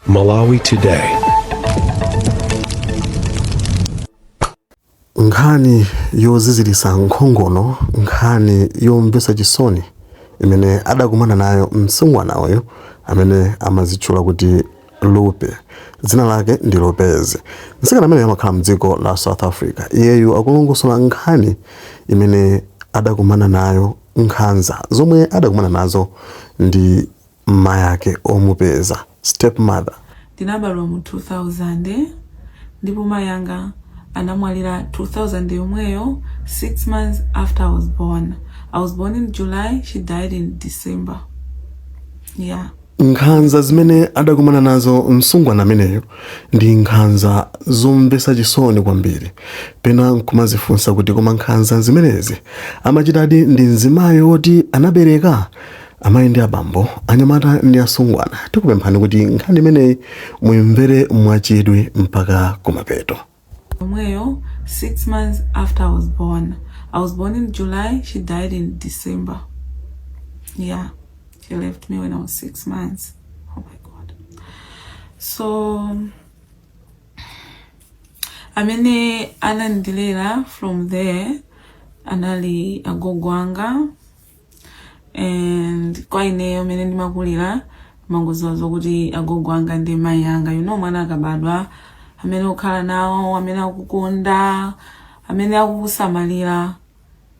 Malawi Today. Nkhani yoziziritsa nkhongono, nkhani yomvetsa chisoni imene adakumana nayo msungwana uyu amene amazitchula kuti Lupe. Dzina lake ndi Lopez. Mtsikana ameneyu amakhala mdziko la South Africa. Iyeyu akulongosola nkhani imene adakumana nayo, nkhanza zomwe adakumana nazo ndi mayake omupeza, stepmother. Ndinabadwa mu 2000 ndipo mayi anga anamwalira 2000 yomweyo, 6 months after I was born. I was born in July, she died in December. Yeah. Nkhanza zimene adakumana nazo msungwana ameneyo ndi nkhanza zomvetsa chisoni kwambiri. Pena nkumazifunsa kuti koma nkhanza zimenezi amachitadi ndi mzimayi woti anabereka? Amayi ndi abambo, anyamata ndi asungwana, tikupemphani kuti nkhani imeneyi muyimvere mwachidwi mpaka kumapeto. Yomweyo, 6 months after I was born. I was born in July, she died in December. Yeah. She left me when I was 6 months. Oh my God. So amene anandilera from there anali agogo anga, and kwa ineyo mene ndimakulira mangoziwa zokuti agogo anga ndi mayi anga. Mwana akabadwa, amene ukhala nawo, amene akukonda, amene akukusamalira,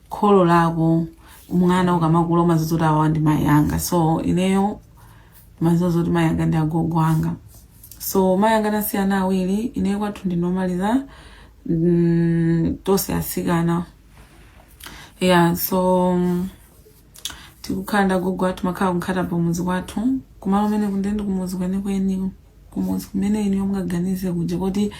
kholo lako, mwana ukamakula umaziwa zoti awa ndi mayi anga. So ineyo maziwa zoti mayi anga ndi agogo anga. So mayi anga anasiyana awiri, ineyo kwathu ndinomaliza, tonse asikana. Yeah, so tikukhala ndi agogo athu, makhala kunkhata pamuzi kwathu, kumalo umene kundendi kumuzi kwenikweni, kumuzi kumene inu mungaganize kuja kuti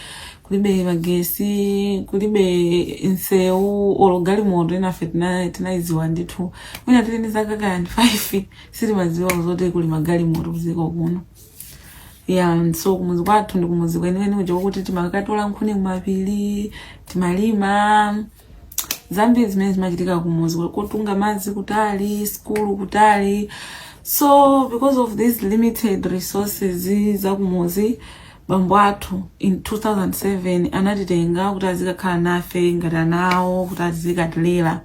kulibe magesi, kulibe nsewu, olo galimoto inafe tinayiziwa ndithu mwina tili ndi zaka kaya ndi 5, sitimaziwa zoti kuli magalimoto kuziko kuno. Yeah, so kumuzi kwathu ndi kumuzi kwenikweni kuja kuti timakatola nkhuni kumapiri, timalima, zambiri zimene zimachitika kumuzi, kutunga madzi kutali, skulu kutali. So because of these limited resources za kumuzi, bambo athu in 2007 anatitenga kuti azikakhala nafe ngati anawo, kuti azikatilera.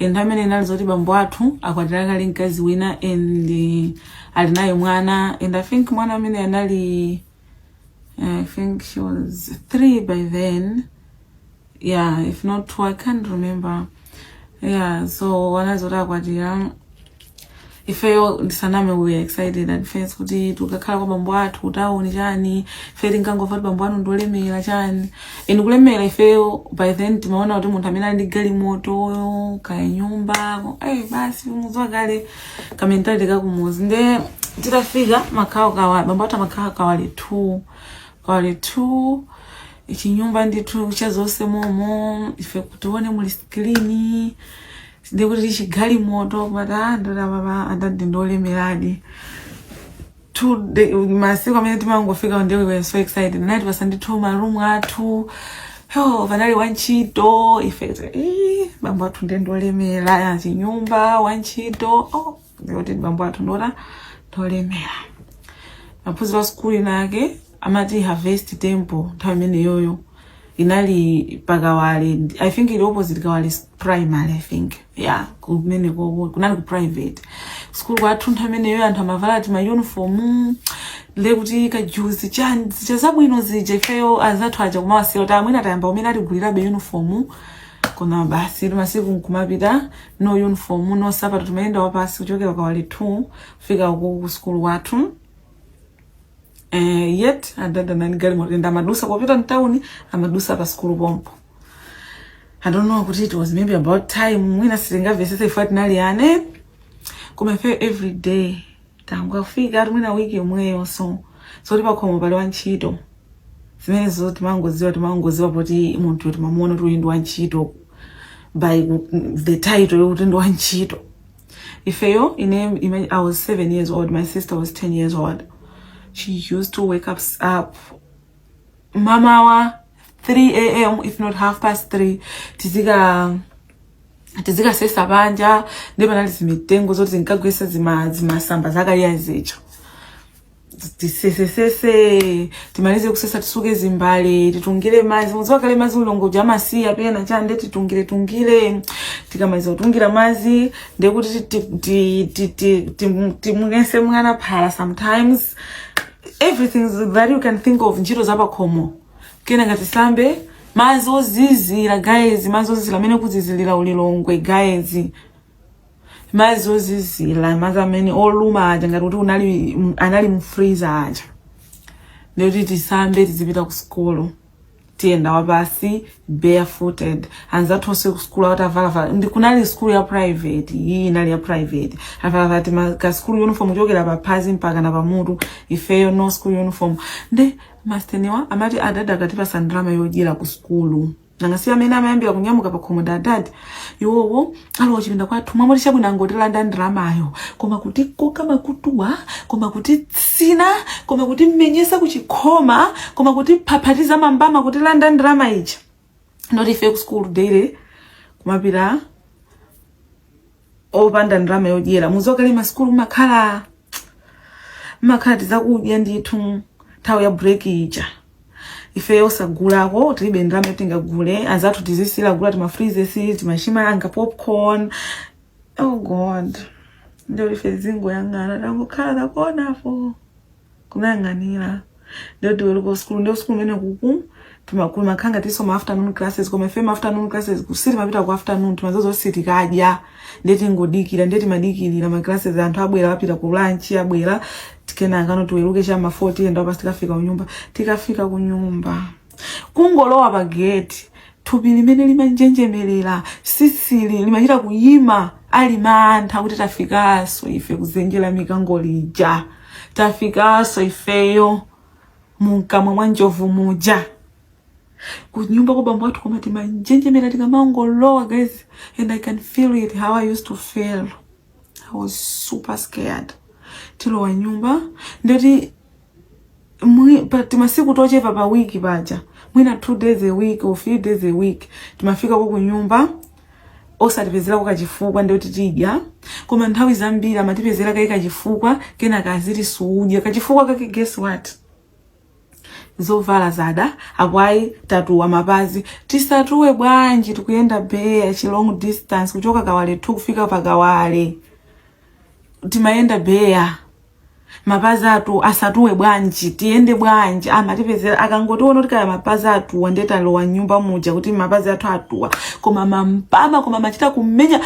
And amene inali zoti bambo athu akwatira kale mkazi wina and ali naye mwana, and I think mwana amene anali, I think she was 3 by then, yeah, if not 2, I can't remember. Yeah, so anazoti akwatira ifeyo, ndisaname, we were excited at first kuti tikakhala kwa bambo athu kutawuni chani. Ife tinkangomva kuti bambo anu ndolemera chani, and kulemera ifeyo by then timaona kuti munthu amene ali ndi galimoto kaya nyumba, basi muziwa kale ka mentality kakumuzi. Nde titafika makhawo kawa bambo athu amakhala Kawale 2, Kawale 2, chinyumba ndithu chazonse momo. Ife kutione muli screen, ndikuti chigalimoto, kumati ndota papa adadi ndolemeradi. Masiku amene timangofika ndi we were so excited. Nati pasa ndithu marumu athu, yo, panali wantchito. Ife bambo athu ndiye ndolemera, chinyumba, wantchito, oh, ndikuti bambo athu ndota ndolemera. Maphunziro a skulu inake amati Harvest Temple, nthawi imene yoyo inali pakawale, I think ili opposite Kawale Primary, I think. Yeah, kumene kunali ku private school kwathu. Nthawi imeneyo anthu amavala ti ma uniform, lekuti kajuzi chani, zija zabwino zija. Ifeyo azathu aja kumawasiya kuti amwene atayamba umene atigulirabe uniform, koma basi masiku nkumapita, no uniform, no sapato, timayenda wapasi kuchokera Kawale 2 kufika uku ku school kwathu. Yet adada nani galimoto enda amadusa popita mtawuni, amadusa pa skulu pompo. I don't know kuti it was maybe about time, mwina sitingamvesese ife tinali ane, koma ife every day tangafika ati mwina wiki yomweyo, so tipakhomo pali wantchito. Zimenezo timangoziwa poti munthu timamuona kuti uyu ndi wantchito by the title yokuti ndi wantchito. Ifeyo ine, I was 7 years old, my sister was 10 years old. She used to wake up mamawa 3 a.m., if not half past 3, tizikasesa panja. Ndi panali zimitengo zoti zinkagwesa zimasamba zakaliya zija. Tisesesese, timalize kusesa, tisuke zimbale, titungire mazi. Mudziwa kale mazi ulongo amasiya pena chande, titungire tungire. Tikamaliza kutungira mazi, ndekuti timugese mwana phala. Sometimes everything that you can think of, ntchito zapakhomo. Kenaka tisambe madzi ozizira, guys, madzi ozizira amene kuzizilira ulilongwe, guys, madzi ozizira, madzi amene oluma aja, ngati kuti unali anali mu freezer aja. Ndikuti tisambe, tizipita ku skulu. Tiyenda wapasi, barefooted. Anzathu onse ku skulu atavalavala. Ndi kunali skulu ya private, iyi inali ya private, avalavala tima ka school uniform kuchokera paphazi mpaka na pamutu. Ifeyo no school uniform. Nde masteniwa amati adadi akatipasa ndalama yodyera ku skulu, nanga si amene amayambira kunyamuka pakhomo ndi adadi, iwowo alowa chipinda kwathu, mwamoti chabwino angotilanda ndalamayo, koma kuti koka makutuwa, koma kuti tsina, koma kuti mmenyesa kuchikhoma, koma kuti phaphatiza mambama, kutilanda ndalama ija. Noti ife ku school daily kumapita opanda ndalama yodyera. Muzokale maskulu makhala tizakudya ndithu nthawi ya break ija. Ife osagulako, tilibe ndalama tingagule. Anzathu tizisila gula tima freezes, timachimanga, popcorn. Oh God, ndio ife zingoyang'ana, tangokhala takuonapo kumayang'anira. Ndio tiweruka skulu, ndio skulu mene kuku timakhanga tiso ma afternoon classes, koma ife ma afternoon classes kusiti mapita ku afternoon timazozo sitikadya, ndiye tingodikira, ndiye timadikirira ma classes, anthu abwera, apita ku lunch, abwera, kenaka no tiweruke cha ma 4, tiyenda pasi. Tikafika kunyumba, tikafika kunyumba, kungolowa pa gate, thupi limene limanjenjemerera, sisili limachita kuyima, ali mantha kuti tafikanso ife kuzenjera mikango lija, tafikanso ifeyo munkamwa mwa njovu muja kunyumba kwa bambo athu. Koma timanjenjemera tikamangolowa, guys, and I can feel it, how I used to feel. I was super scared. Tilowa nyumba, ndoti timasiku tochepa pa wiki paja, mwina 2 days a week or few days a week, timafika ko kunyumba osatipezerako kachifukwa, ndiyoti tidya. Koma nthawi zambiri amatipezera kayi kachifukwa, kenaka aziti sudya. Kachifukwa kake, guess what? Zovala zada, apo ayi tatuwa mapazi. Tisatuwe bwanji? Tikuyenda bare chi long distance, kuchoka Kawale 2 kufika pa Kawale, timayenda bare. Mapazi atu asatuwe bwanji? Tiyende bwanji? Amatipezera akangotiona kuti kaya mapazi atuwa, ndetalowa nyumba muja kuti mapazi athu atuwa, koma mambama, koma amachita kumenya,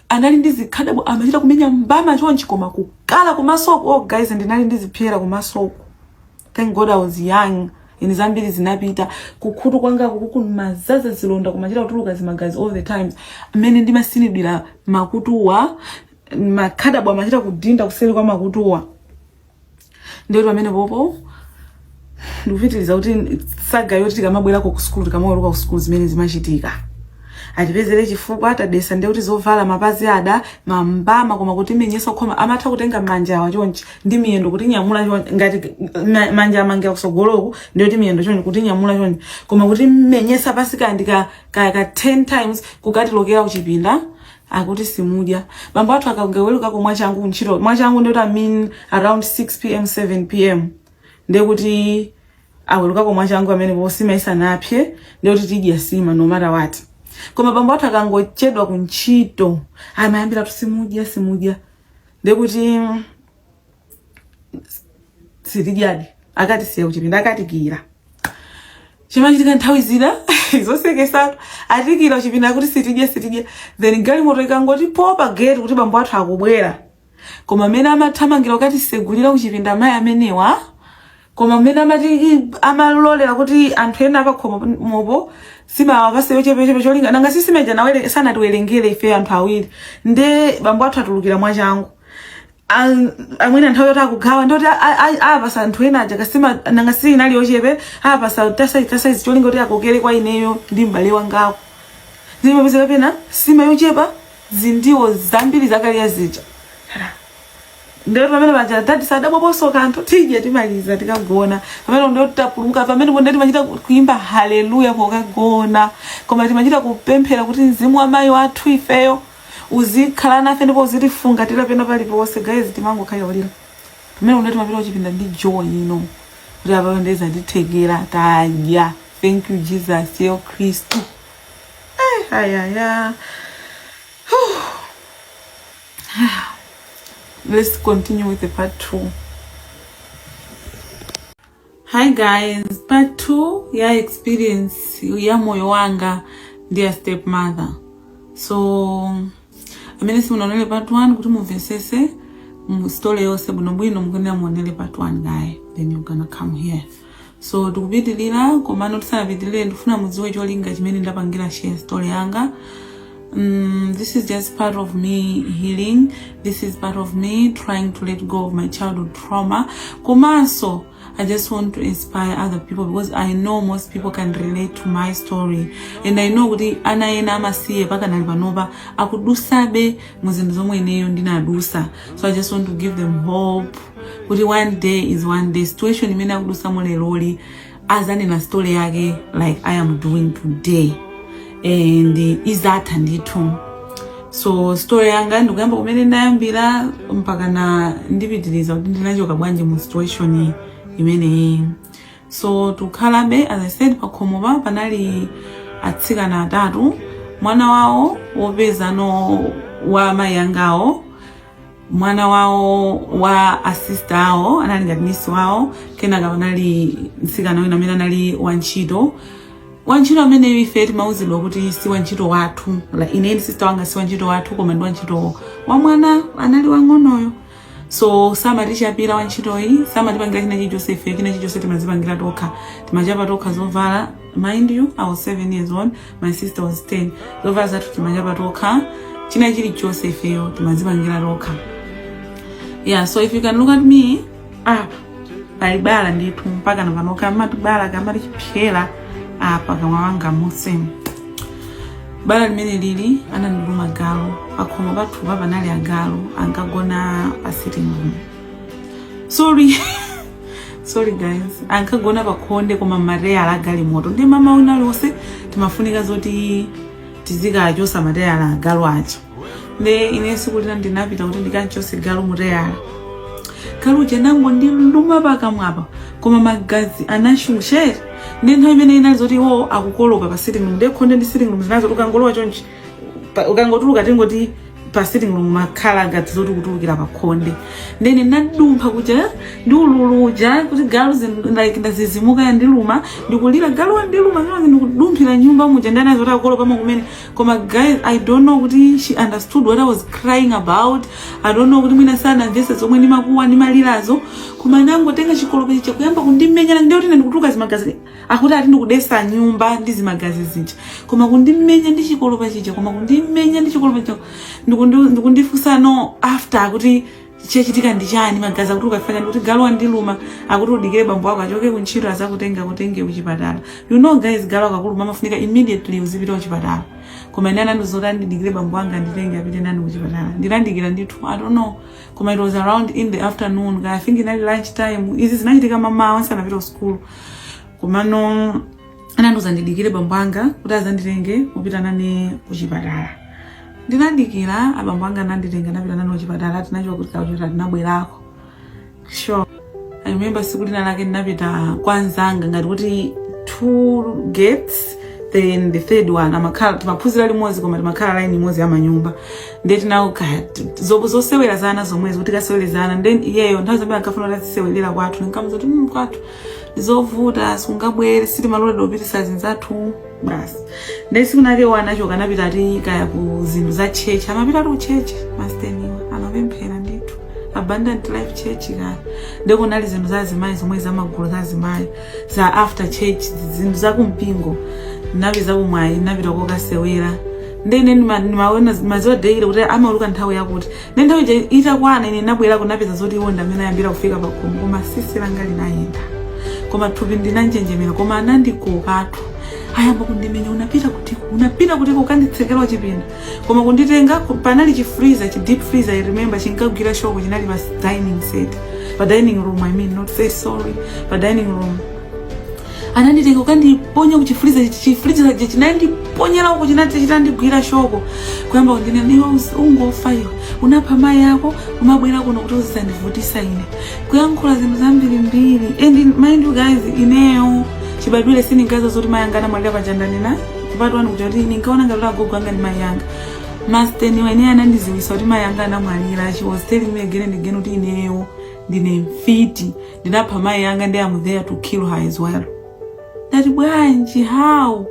anali ndi zikhadabo, amachita kumenya mbama chonchi, koma kukala kumasoko. Oh guys, ndinali ndi zipyera kumasoko. Thank God I was young. Ini zambiri zinapita. Kukhutu kwanga kuku mazaza zilonda, kumachita kutuluka zimagazi all the times. Amene ndimasinidwira makutuwa, makhadabo amachita kudinda kuseri kwa makutuwa. Ndiyoti pamene popo ndikupitiriza kuti saga yoti tikamabwerako ku skulu, tikamaweruka ku skulu, zimene zimachitika, atipezere chifukwa atadesa, ndiye kuti zovala, mapazi ada, mambama, koma kuti menyesa kukhoma. Amatha kutenga manja awa chonchi ndi miyendo kuti nyamula chonchi, ngati manja amangira kusogoloku, ndiye kuti miyendo chonchi, kuti nyamula chonchi, koma kuti menyesa pasi kandi ka 10 times, kukatilokera kuchipinda, akuti simudya. Bambo athu akagewerukako mwachangu ntchito, mwachangu ndiyoti I mean around 6 p.m., 7 p.m., ndiye kuti awerukako mwachangu amene posima isanapye, ndiye kuti tidya sima no matter what. Koma bambo athu akangochedwa kuntchito, amayambira tu simudya, simudya, ndiye kuti sitidyadi. Akati siya kuchipinda, akatikira. Chimachitika nthawi zina zosekesatu, atikira kuchipinda kuti sitidya, sitidya, then galimoto ikangoti po pa gate kuti bambo athu akubwera, koma amene amathamangira kukati segulira kuchipinda amayi amenewa, koma mmene amati amalolera kuti anthu ena apakhomopo simawapase yochepechepe cholinga nanga sisimeja nawere sanatiwerengere ife anthu awiri. Nde bambo athu atulukira mwachangu, amwene nthawi yoti akugawa, ndoti apasa anthu ena aja kasima, nanga si inali yochepe, apasa tasaizi tasaizi cholinga kuti akokere kwa ineyo ndi m'bale wangako. Zimapezeka pena sima yochepa, zindiwo zambiri zakaliya zija. Ndero pamene paja tati sadabwaponso kanthu, tidye, timaliza, tikagona. Pamene ndo tapulumuka, pamene ponde timachita kuimba haleluya pokagona, koma timachita kupemphera kuti mzimu wa mayi wathu ifeyo uzikhala nafe ndipo uzitifungatira pena paliponse. Guys, timangokhalira kulira. Pamene ndati mapita kuchipinda ndi joy, kuti apapo ndeza ndithekera, tadya, thank you Jesus, yo Khristu. Ayaya. Let's continue with the part 2. Hi guys, part 2 ya experience ya moyo wanga ndi ya stepmother. So amene simunaonere part 1, kuti mumvesese mu story yonse bwinobwino, mukuyenera muonere part 1 guy, then you're gonna come here. So tikupitilira, komano tisanapitilire ndikufuna mudziwe cholinga chimene ndapangira share story yanga. This is just part of me healing. This is part of me trying to let go of my childhood trauma. Komanso I just want to inspire other people because I know most people can relate to my story, and I know kuti ana ena amasiye pakanali panopa akudusabe mu zinthu zomwe ineyo ndinadusa. So I just want to give them hope kuti one day is one day, situation imene akudusamo leroli azanena story yake like I am doing today, and izatha ndithu. So story yanga ndikuyamba kumene ndayambira mpaka na ndipitiriza kuti ndinachoka bwanji mu situation imeneyi. So tukhalabe, as I said, pakhomopa panali atsikana atatu, mwana wawo wopezano wa amayi angawo, mwana wawo wa asista awo anali ngati niece wawo, kenaka panali mtsikana wina amene anali wantchito. Wantchito ameneyo ife timauzidwa kuti si wantchito wathu. Like, ine ndi sister wanga si wantchito wathu, koma ndi wantchito wa mwana anali wang'onoyo. So samatichapira wantchitoyi, samatipangira china chilichonse. Ife china chilichonse timazipangira tokha, timachapa tokha zovala. Mind you, I was 7 years old, my sister was 10. Zovala zathu timachapa tokha, china chilichonse ifeyo timazipangira tokha. Yeah, so if you can look at me, apa pali bala ndithu mpaka napano, kamati bala kamati chipyera apa kamwa wanga mosemu. Bala limene lili anandiluma galu. Pakhomo pathupa panali agalu ankagona pa sitting room. Sorry, sorry guys, ankagona pakhonde koma mateyala agalimoto. Ndi mama wina aliwonse timafunika zoti tizikachosa mateyala agalu aja. Nde ine siku lina ndinapita kuti ndikanchose galu muteyala, galu uja nango ndiluma pakamwapa, koma magazi anashushere. Ndi nthawi imene inali zoti iwo akukolopa pa sitting room, ndikhonde ndi sitting room zinazo, ukangolowa chonchi ukangotuluka, tingoti pa sitting room makhala ngati zoti kutulukira pa khonde. Ndene nadumpha kuja ndi ululu uja kuti galu like ndazizimuka, yandiluma, ndikulira, galu wandiluma, zimwe ndikudumphira nyumba muja. Ndana zoti akolopa kumene. Koma guys, I don't know kuti she understood what I was crying about. I don't know kuti mwina sanamvese zomwe ndimakuwa ndimalirazo, koma nangotenga chikolopa chicha kuyamba kundimenyana. Ndiye kuti ine ndikutuluka zimagazi, akuti ati ndikudesa nyumba ndi zimagazi zija, koma kundimenya ndi chikolopa chija, koma kundimenya ndi chikolopa chija, ndikundifunsa no after kuti chachitika ndi chani, magazi akutuluka fanya, ndikuti galu wandiluma. Akuti udikire bambo ako achoke kuntchito azakutenga, kutenge kuchipatala. You know guys, galu akakuluma amafunika immediately uzipita kuchipatala. Koma ine anandizoti andidikire bambo anga anditenge apite nani kuchipatala. Ndinandikira ndithu. I don't know, koma it was around in the afternoon, I think inali lunch time. Izi zinachitika mamawa nsanapita ku school. Komano anandiuza ndidikire bambo anga kuti azanditenge kupita nane kuchipatala. Ndinadikira, abambo anga ananditenga, napita nane kuchipatala. Tinachoka kuti kuchipatala tinabwerako. Sure, I remember siku lina lake ndinapita kwa nzanga, ngati kuti two gates then the third one, amakhala timaphunzira limodzi koma timakhala line imodzi ya manyumba. Ndiye tinauka zosewera zana zomwezi kuti tikasewere. Then iyeyo nthawi zambiri ankafuna kuti azisewelera kwathu. Ndinkamuza kuti kwathu ndizovuta, sungabwere, sitimaloledwa kupitisa zinzathu basi." Ndiye siku nake wanachoka, anapita ati kaya ku zinthu za church, amapita ati ku church, masteniwa amapemphera ndithu, Abundant Life Church kaya. Ndiye kunali zinthu za azimayi zomwe zamagulu za azimayi za after church, zinthu zakumpingo. Ndinapeza kumwayi, ndinapita kokasewera. Ndene ndimaona maziwa daily kuti amauluka nthawi yakuti, ndi nthawi ija itakwana ine ndinabwera, kunapeza zoti iwo ndamene ayambira kufika pakhomo. Koma sisi langa linayenda, koma thupi ndinanjenjemera, koma anandikokatu, ayamba kundimenya, "Unapita kutiko? Unapita kutiko?" Ukanditsekera chipinda, koma kunditenga panali chi freezer, chi deep freezer, I remember chinkagwira shock, chinali pa dining set, pa dining room, I mean, not set, sorry, pa dining room. Ananditenga kukandiponya kuchifriza. Chifriza chinandiponyera uko, chinati chitandigwira shock, kuyamba kundinena, "Iwe ungofa iwe, unapha mayi ako, umabwera kuno kuti uzizandivutisa ine," kuyankhula zinthu zambirimbiri. And mind you guys, ineyo chibadwire sindinkaza zoti mayi anga anamwalira. Pachandanena kupatwani kuti ninkaona ngati agogo anga ndi mayi anga. Masteniwa ineyo anandiziwisa kuti mayi anga anamwalira. She was telling me again and again kuti ineyo ndine mfiti, ndinapha mayi anga, ndi am there to kill her as well. Ndati, "Bwanji? How?"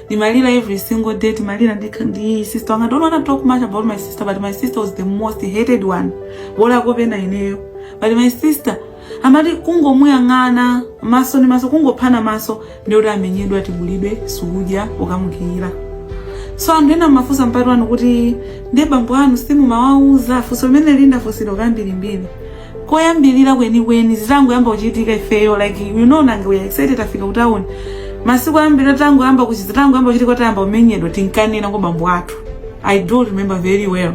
Ndimalira every single day, timalira ndi sister wanga. Don't wanna talk much about my sister, but my sister was the most hated one, bola kopena ineyo. But my sister amati kungomuyang'ana maso ndi maso, kungophana maso, ndiyoti amenyedwe, atibulidwe, sukudya, ukamukira. So anthu ena mafunsa mpati wanu kuti, "Ndiye bambo anu simumawauza?" Funso limene lindafunsidwa kambirimbiri. Koyambirira kwenikweni, zitangoyamba kuchitika, ifeyo, like, nange we are excited, afika kutawuni. Masiku ayambirira tangoyamba kuchiza, tangoyamba kuchitika, tayamba kumenyedwa, tinkanena kwa bambo athu. I do remember very well.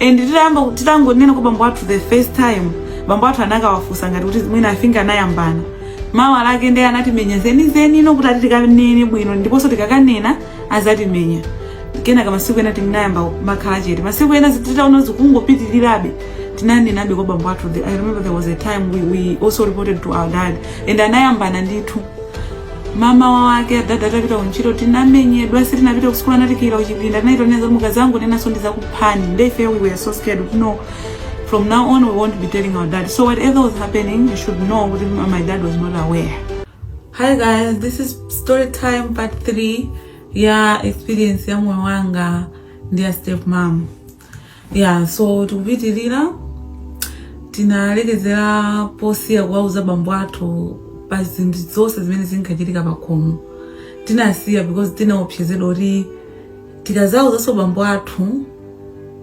And titayamba, titangonena kwa bambo athu the first time, bambo athu anakawafunsa ngati kuti mwina afinga anayambana. Mawa lake ndiye anatimenya zenizeni ino kuti ati tikanene bwino, ndiponso tikakanena azatimenya. Kenaka masiku ena tinayamba makhala chete. Masiku ena titaona zikungopitirirabe, tinanenabe kwa bambo athu. I remember there was a time we also reported to our dad and anayambana ndithu. Mama wake adada atapita kuntchito, tinamenyedwa, sitinapita kusukulu, anatikira kuchipinda, tinaita zoti mukazi wangu nenaso ndizakuphani. Ndefe we were so scared. No, from now on we won't be telling our dad. So whatever was happening, you should know kuti my dad was not aware. Hi guys, this is story time part 3 ya experience ya moyo wanga ndi ya step mom. Yeah, so tikupitirira. Tinalekezera posiya kuwauza bambo athu pa zinthu zonse zimene zinkachitika pa khomo. Tinasiya because tinaopsezedwa kuti tikazawuzanso bambo athu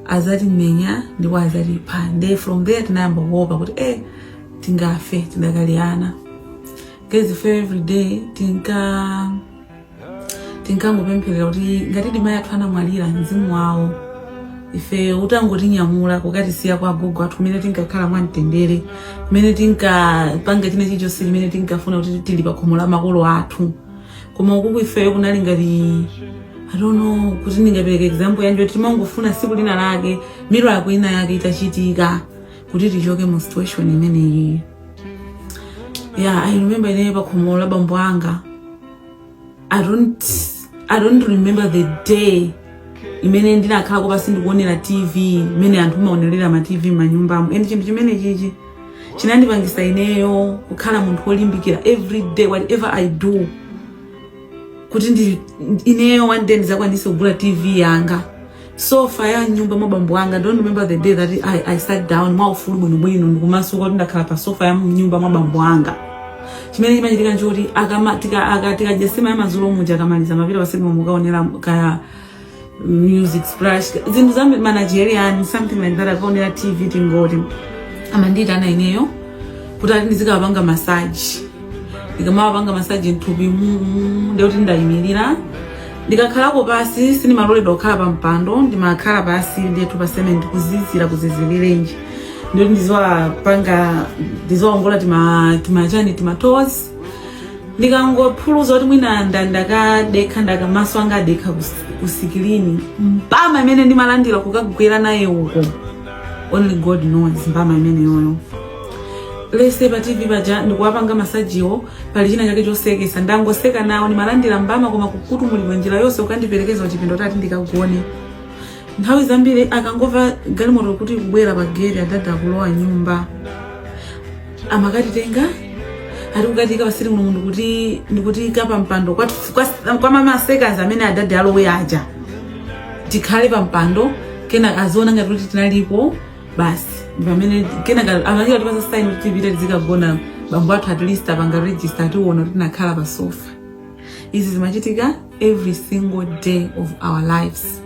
azatimenya ndipo azatipha. Nde from there tinayamba kuopa kuti tingafe tidakali ana. Guys, ife every day tinkangopempherera kuti ngatidi mayi athu anamwalira, mzimu wawo ife utangotinyamula kukatisiya kwa agogo athu, kumene tinkakhala mwamtendere, kumene tinkapanga china chilichonse chimene tinkafuna, kuti tili pa khomo la makolo athu. Koma ukuku ifeyo kunali ngati, I don't know kuti ndingapereke example yanji, timangofuna tsiku lina lake miracle ina yake itachitika kuti tichoke mu situation imeneyi. Yeah, I remember ineyo pa khomo la bambo anga, I don't remember the day imene ndinakhala pasi ndikuonera TV imene anthu amaonerera ma TV m'manyumbamo. And chinthu chimene chichi chinandipangisa ineyo kukhala munthu wolimbikira every day, whatever I do, kuti ndi ineyo one day ndizakwanise kugula TV yanga, sofa ya nyumba mwa bambo anga. Don't remember the day that I sat down mwaufulu bwinobwino ndikumasuka kuti ndakhala pa sofa ya nyumba mwa bambo anga. Chimene chimachitika nchoti tikadya sima ya madzulo muja, akamaliza mapita paseti mukaonera kaya music splash, zinthu za managerian, something like that, akaonera TV. Tingoti amandiyitana ineyo kuti ati ndizikapanga massage. Ndikamapanga massage mthupi ndikuti ndayimirira, ndikakhalako pasi, sindimaloledwa kukhala pa mpando, ndimakhala pasi ndithu pa cement, kuzizira kuzizirirenji. Ndikuti ndiziwapanga, ndiziwaongola timachani, timatoes. Ndikangophuluza kuti mwina ndakadekha, ndakamaso anga adekha kusikilini, mbama imene ndimalandira kukagwera naye uko, only God knows mbama imene yoyo. Lese pa TV paja ndikuwapanga massagewo, pali china chake chosekesa, ndangoseka nawo, ndimalandira mbama, koma kukutumulidwa njira yonse ukandiperekeza kuchipinda kuti ndikagone. Nthawi zambiri akangomva galimoto kuti kubwera pa gate, adada akulowa nyumba, amakatitenga ati kukatika pasiri muno ndikuti pa mpando kwa mamasekazi amene adade alowe aja, tikhale pa mpando. Kena aziona ngati kuti tinalipo basi. Pamene kenaka amachita tipasa sign kuti tipite tizikagona. Bambo athu at least apanga register, ationa kuti tinakhala pa sofa. Izi zimachitika every single day of our lives.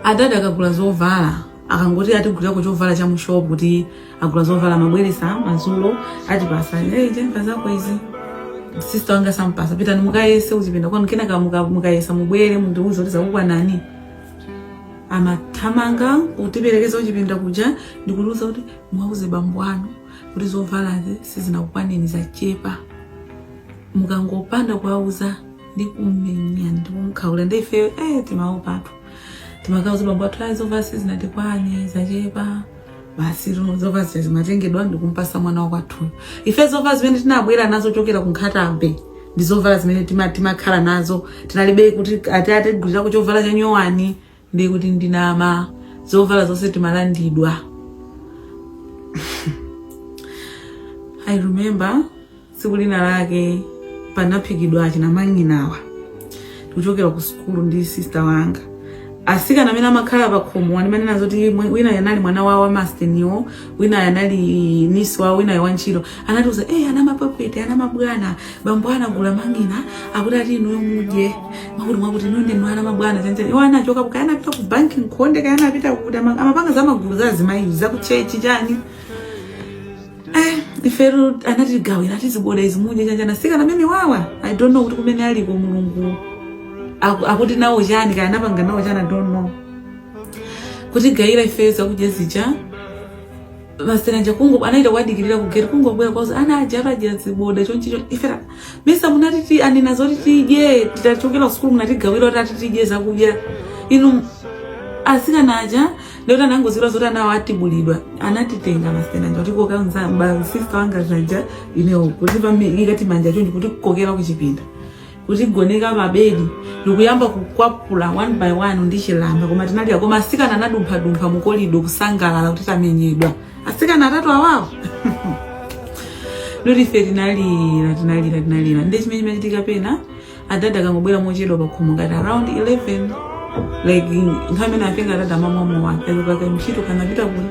Adadi akagula zovala, akangoti atigulirako chovala cha mushopu, kuti agula zovala, mabweresa madzulo, atipasa, "Hey, Jennifer, zako izi." Sister wanga sampasa, "Pitani mukayese kuchipinda kwanu, kenaka mukayesa mubwere mundiuze kuti zakukwanani." Amathamanga kutiperekeza kuchipinda kuja ndikutiuza kuti, "Muwauze bambo anu kuti zovalazi sizinakukwaneni, zachepa." Mukangopanda kuwauza, ndikumenya, ndikumkhaula. Ndi ifeyo timaopatu, timakauza bambo athu, ayi, zovala sizinatikwane, zachepa. Basi, zovala zija zimatengedwa ndikumpasa mwana wakwathuyo. Ife zovala zimene tinabwera nazo chokera ku Nkhata Bay ndi zovala zimene timakhala nazo. Tinalibe kuti ati atigulirako chovala cha nyowani, ndi kuti ndinama, zovala zonse timalandidwa. I remember tsiku lina lake panaphikidwa achinamang'inawa, tikuchokera ku sukulu ndi sister wanga. Asikana amene amakhala pa khomo andimanena zoti wina yanali mwana wawo amasteniwo, wina yanali nisi wawo, wina wantchito. Anatiuza, "Ana mapapete, ana mabwana, bambo anagula mang'ina, akuti ati inuyo mudye mwakuti mwakuti, inuyo ndinu ana mabwana chanjani." Iwo anachoka kaya anapita ku banki nkhonde, kaya anapita kuti amapanga za magulu za azimayi za ku church chani. Ifetu anatigawira, atiziboda izi mudye chanjani. Asikana amene wawa, I don't know kuti kumene aliko Mulungu akuti nawo chani, kaya anapanga nawo chani, I don't know. Kutigayira ifeyo zakudya zija, masenanja kungo anaita kuadikirira kugeti, kungobwera kwauza, "Ana aja adya ziboda chonchicho." Ifera misa munatiti anena zoti tidye titachokera kusukulu, munatigawira kuti ati tidye zakudya inu. Asikana aja ndikuti anangozira zoti anawo atibulidwa. Anatitenga masenanja kuti koka sister wanga zanja inewo kuti ikati manja chonchi, kuti kukokera kuchipinda, kuti goneka pabedi, ndikuyamba kukwapula one by one ndi chilamba. Koma tinalira. Koma asikana anadumphadumpha mu corridor kusangalala kuti tamenyedwa, asikana atatu awawo. Ndoti ife tinalira, tinalira, tinalira. Ndi chimene chimachitika, pena adada akangobwera mochedwa pakhomo ngati around 11, like nthawi imene afika adada amamwamowa akapaka mchito kanapita kuli,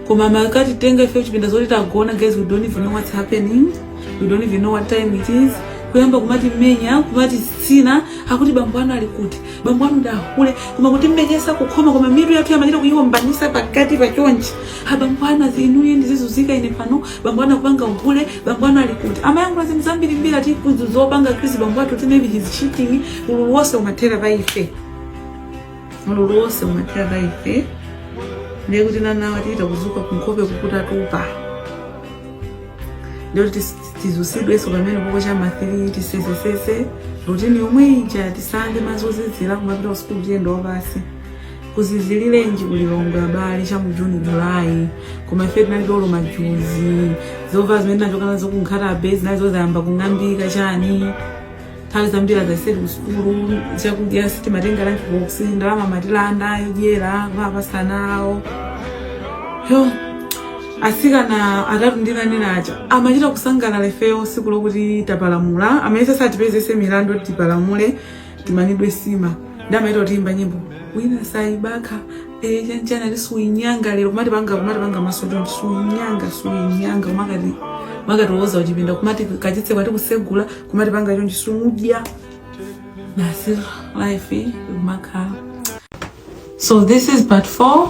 koma makatitenga ife kuchipinda zoti tagona. Guys, we don't even know what's happening, we don't even know what time it is. Kuyamba kumati mmenya, kumati tsina, akuti, "Bambo anu ali kuti? Bambo anu ndahule." Koma kuti mmenyesa kukhoma, koma mitu yathu yamachita kuyiwombanisa pakati pachonchi. "Ha, bambo anu aziinuye, ndizizuzika ine pano, bambo anu akupanga uhule, bambo anu ali kuti?" Amayankhula zinthu zambirimbiri, ati zopanga Chris bambo athu, kuti maybe he's cheating. Ululu wonse umathera pa ife, ululu wonse umathera pa ife. Ndiye kuti nanawa tiita kuzuka kunkhope kukuta tupa, ndiyoti tizusidwenso pamene poko cha ma 3, tisesesese, routine yomwe ija, tisambe madzi ozizira, kumapita ku sukulu tiyenda wapasi. Kuzizilirenji kulilongwe abale cha mu Juni, Julayi? Koma ife tinalibe olo majuzi. Zovala zimene tinachoka nazo ku Nkhata Bay zinali zozayamba kung'ambika chani. Nthawi zambiri, as I said, kusukulu chakudya sitimatenga lunch box, ndalama matilanda yodyera kumapasana awo. Yo, asikana atatu ndinanena aja amachita kusangalala ifeyo tsiku lokuti tapalamula. Amene satipezese milandu kuti tipalamule, timanidwe sima, ndi amaita kutiimba nyimbo, "Wina saibakha chanchana ti suinyanga lero," kumati panga maso chonchi, "Suinyanga, suinyanga," kumakati makatiwoza kuchipinda, kumati kachitse kwati kusegula, kumati panga chonchi, "Sumudya." Basi, life ikumakhala. So this is part 4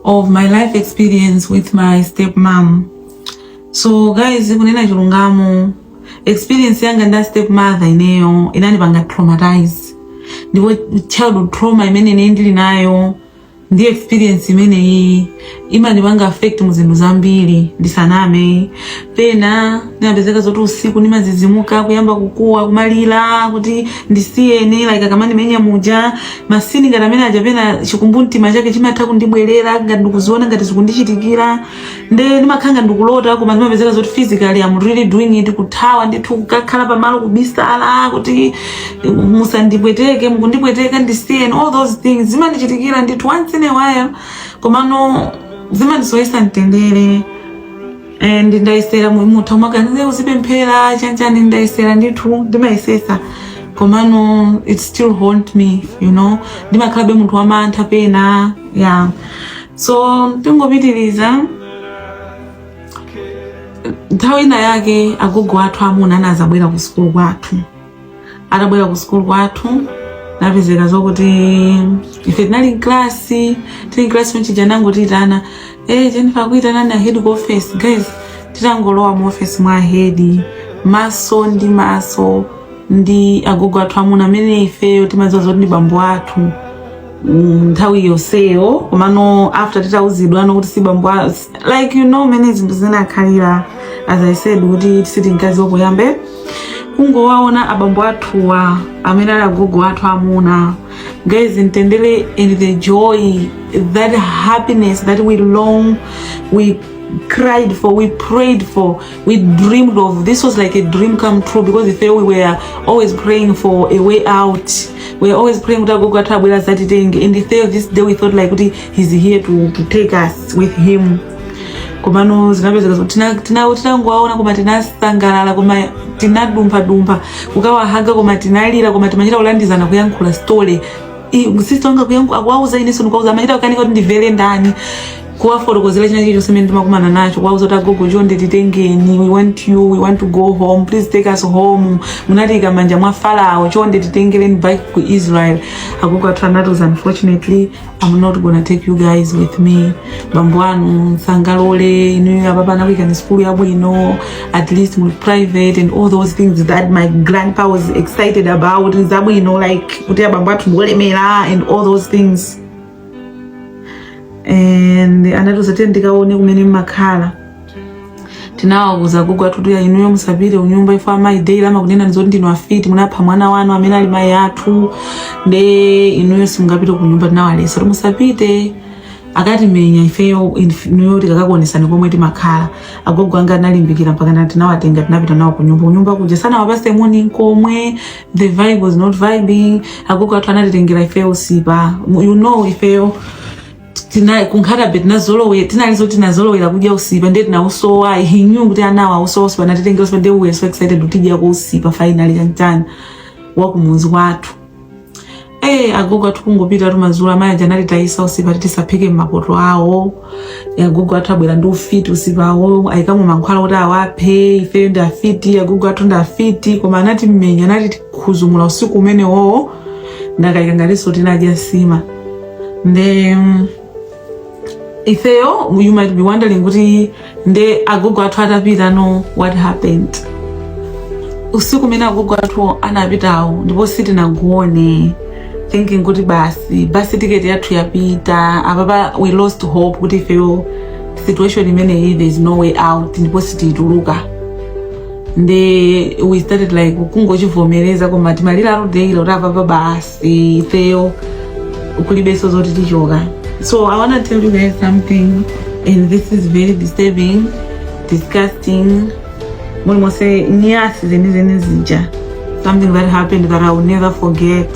of my life experience with my stepmom. So guys, kunena chilungamo, experience yanga nda stepmother ineyo inandipanga traumatize, ndipo childhood trauma imene ine ndili nayo ndi experience imeneyi imandipanga affect mu zinthu zambiri. Ndisaname, pena ndimapezeka zoti usiku ndimazizimuka, kuyamba kukuwa, kumalira kuti ndisiyeni, like akamandimenya muja, ma scene ngati amene aja, pena chikumbumtima chake chimatha kundibwerera ngati ndikuziona ngati zikundichitikira, nde ndimakhala ngati ndikulota, koma ndimapezeka zoti physically I'm really doing it, kuthawa ndithu, kukakhala pamalo, kubisala kuti musandipweteke, mukundipweteka, ndisiyeni. All those things zimandichitikira ndithu once in a while, komano zimandisowesa mtendere. And ndayesera, mutha umaganize uzipemphera chanchani, ndayesera ndithu, ndimayesesa, komano it still haunt me. Ndimakhalabe munthu wamantha pena, yeah. So tingopitiriza. Nthawi ina yake agogo athu amuna anazabwera ku sukulu kwathu. Atabwera ku sukulu kwathu, napezeka zokuti ife tinali mklasi, tili mklasi mchija, nangotiyitana, "Jennifer," akuitana na head ku office. Guys, titangolowa mu office mwa head, maso ndi maso ndi agogo athu amuna amene ifeyo timadziwa zoti ndi bambo athu nthawi yonseyo. Komano after titauzidwa ano kuti si bambo like you know mene zinthu zinakhalira, as I said kuti sitinkaziwa poyambe. Kungowaona abambo athuwa amene ali agogo athu amuna, guys, mtendere and the joy, that happiness that we long, we cried for, we prayed for, we dreamed of. This was like a dream come true because if we were always praying for a way out, we were always praying kuti agogo athu abwera zatitenge, and if this day we thought like kuti he's here to take us with him. Komano zinapezeka zoti tinangowaona, koma tinasangalala, koma tinadumphadumpha kukawahaga, koma tinalira, koma timachita kulandizana kuyankhula story. Sister wanga akuwauza, inenso ndikuwauza, amachita kukanika kuti ndimvere ndani, kuwafotokozera china chilichonse chimene ndimakumana nacho, kuwauza kuti agogo, chonde titengeni, we want you, we want to go home, please take us home, munatiyika manja mwa Farao, chonde titengereni back ku Israel. Agogo athu anatiuza, "Unfortunately, I'm not gonna take you guys with me. Bambo anu sangalole. Inuyo apapa anakuikani skulu yabwino, at least muli private," and all those things that my grandpa was excited about, zabwino, like kuti abambo athu ndiolemera and all those things. And anatiuza, "Tiye ndikaone kumene mmakhala." Tinawauza agogo athu kuti inuyo musapite kunyumba, ifo amayi daily amakunena ndizoti ndinu afiti, munapha mwana wanu amene ali mayi athu, nde inuyo simungapite kunyumba. Tinawalesa kuti musapite, akatimenya ifeyo, inuyo tikakakuonesani komwe timakhala. Agogo anga analimbikira mpaka na tinawatenga, tinapita nawo kunyumba. Kunyumba kuja sanawapase moni nkomwe. The vibe was not vibing. Agogo athu anatitengera ifeyo usipa. Ifeyo tina kunkhatabe tinazolowera, tinalizo tinazolowera kudya usipa, ndiye tinausowa. He knew kuti anawo ausowa usipa, natitengera usipa, ndiye we were so excited kuti tidyako usipa finally, chanchani wakumuzi kwathu. Agogo athu kungopita tumadzulo, amayi aja anatitayisa usipa tisaphike m'mapoto awo. Agogo athu abwera ndi ufiti, usipawo ayikamo mankhwala kuti awaphe. Ifeyo ndi afiti, agogo athu ndi afiti, koma anati mmenya, anati tikhuzumula usiku umenewowo. Ndakayika ngatinso tinadya nsima. Nde ifeyo, you might be wondering kuti nde agogo athu atapita, no, what happened? Usiku umene agogo athu anapitawo, ndipo sitinagone, thinking kuti basi, basi, tiketi yathu yapita apapa. We lost hope kuti ifeyo situation imeneyi, there is no way out, ndipo sitituluka. Nde we started like kungochivomereza, koma timalira daily kuti apapa basi, ifeyo kulibenso zoti tichoka. So I want to tell you guys something, and this is very disturbing, disgusting, mulimonse nyasi zenizeni zija, something that happened that I will never forget.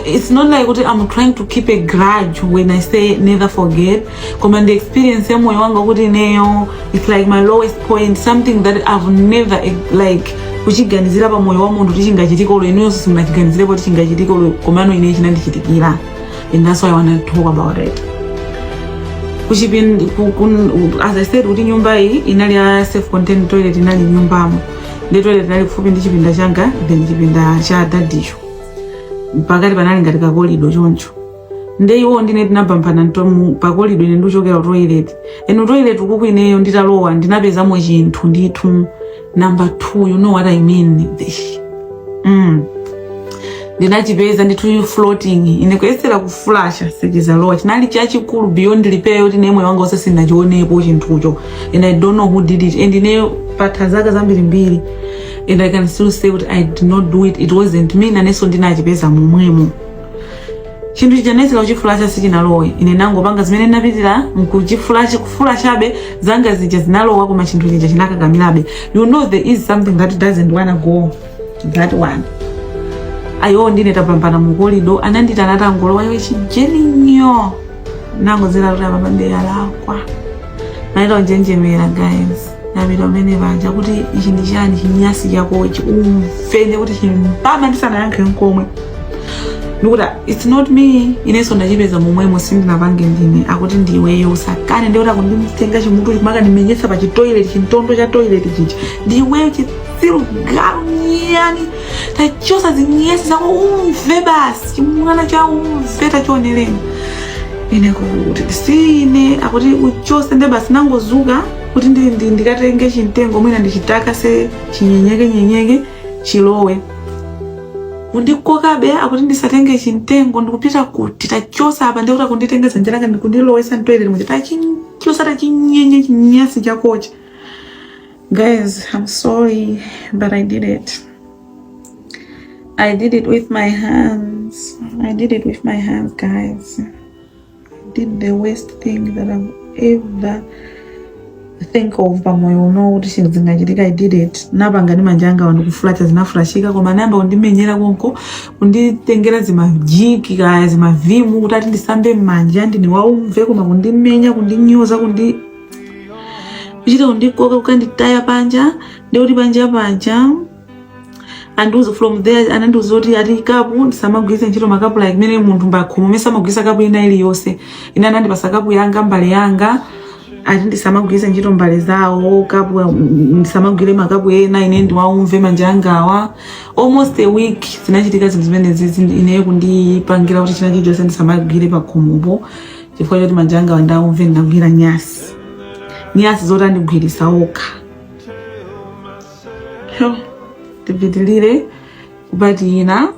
It's not like kuti I'm trying to keep a grudge when I say never forget, koma the experience ya moyo wanga kuti ineyo, it's like my lowest point, something that I've never like kuchiganizira pa moyo wa munthu kuti chingachitika, olo inuyonso simunachiganizirepo kuti chingachitika olo, komano ine chinandichitikira, and that's why I want to talk about it. As I said kuti nyumba iyi inali ya self contained toilet, inali nyumbamo, ndi toilet inali kufupi ndi chipinda changa, then chipinda cha dadicho pakati panali ngati ka corridor choncho. Nde iwo ndine tinapamphana pa corridor, ine ndikuchokera ku toilet, eno toilet ukuku ineyo nditalowa ndinapezamo chinthu ndithu, number two, you know what I mean. Ndinachipeza ndithu floating. Ine kuyesera kufulasha, sichizalowa. Chinali chachikulu beyond repair, yoti nemwe wanga wonse sindinachionepo chinthucho, and I don't know who did it. And ineyo patha zaka zambirimbiri and I can still say kuti I did not do it, it wasn't me. Nanenso ndinachipeza momwemo chinthu chija. Nesera kuchifulasha, sichinalowe. Ine nangopanga zimene ndinapitira nkuchifulasha, kufulashabe zanga zija zinalowa, koma chinthu chija chinakakamirabe. You know there is something that doesn't wanna go, that one. Ayiwo ndine tapambana mu corridor, anandita anatangolowa, "Iwe chijeninyo." Nangozera kuti apapa ndeyalakwa, naita kunjenjemera, guys. Napita pamene panja kuti, "Ichi ndi chani chinyasi chakochi? Umvene kuti chimpama." Ndisanayankhe nkomwe ndikuti, "It's not me, inenso ndachipeza momwemo, sindinapange ndine." Akuti, "Ndiweyo, usakane." Ndikuti akunditenga chimutu chimakandimenyetsa pa chitoilet, chintondo cha toilet chicha. "Ndiweyo, chitsiru, galu, nyani, tachosa zinyesi zako, umve basi, chimwana cha umve, tachionereni." Ine kuti, "Sine." Akuti, "Uchose." Nde basi nangozuka kuti ndikatenge chimtengo, mwina ndichitaka se chinyenyeke nyenyeke chilowe. Kundikokabe, akuti ndisatenge chimtengo. "Ndikupita kuti? Tachosa apa." Ndikuti akunditenga dzanja langa ndikundilowesa mtoilet muja. "Tachichosa, tachinyenye chinyasi chakochi." Guys, I'm sorry, but I did it. I did it with my hands. I did it with my hands, guys. I did the worst thing that I've ever think of pamoyo uno kuti chinthu zingachitika. I did it. Napanga ndi manja anga, ndikufulacha, zinafulashika. Koma nayamba kundimenyera konko, kunditengera zimajiki kaya zimavimu kuti ati ndisambe m'manja, ndine waumve. Koma kundimenya, kundinyoza, kuchita kundikoka, kukanditaya panja. Ndikuti panja paja andiuza, from there anandiuza kuti ati kapu ndisamagwiritse ntchito makapu, like mene munthu mbakhomo mene samagwiritsa kapu ina iliyonse. Ine anandipasa kapu yanga, mbale yanga, ati ndisamagwiritse ntchito mbale zawo, kapu ndisamagwire makapu ena, ine ndiwaumve manja angawa. Almost a week zinachitika zinthu zimenezi, ineyo kundipangira kuti china chilichonse ndisamagwire pakhomopo chifukwa choti manja angawa ndaumve, ndagwira nyasi, nyasi zoti andigwirisa okha. Yo, tipitilire kupati ina.